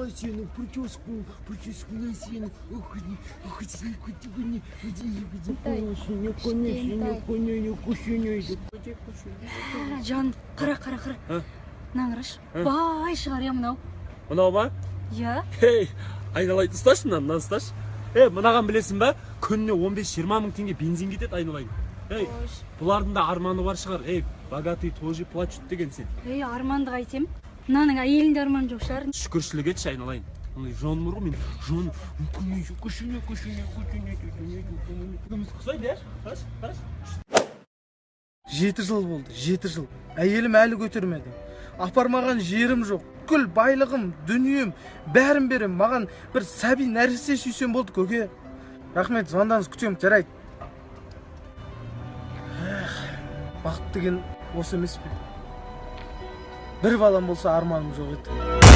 Сенің прическу, прическу сені. Жан, қара, қара, қара. А? Мынаны қарашы. А? Бай шығар, иә, мынау. Мынау ма? Иә. Ей, айналайын, ұсташы мынаны, мынаны ұсташы. Ей, мынаған білесің ба, күніне 15-20 мың теңге бензин кетеді, айналайын. Ей, бұлардың да арманы бар шығар. Ей, богатый тоже плачут деген сен. Ей, арманды қайтем? Мынаның әйелінде арман жоқ шығар. Шүкіршілік етші, айналайын. Андай жаным бар ғой мен, жан. Ұқсайды, иә? Қарашы, қарашы. 7 жыл болды, 7 жыл. Әйелім әлі көтермеді. Апармаған жерім жоқ. Бүкіл байлығым, дүнием, бәрін берем. Маған бір сәби, нәресте сүйсем болды, көке. Рахмет, звондаңыз, күтемін. Жарайды. Эх, бақыт деген осы емес пе? Бір балам болса, арманым жоқ еді.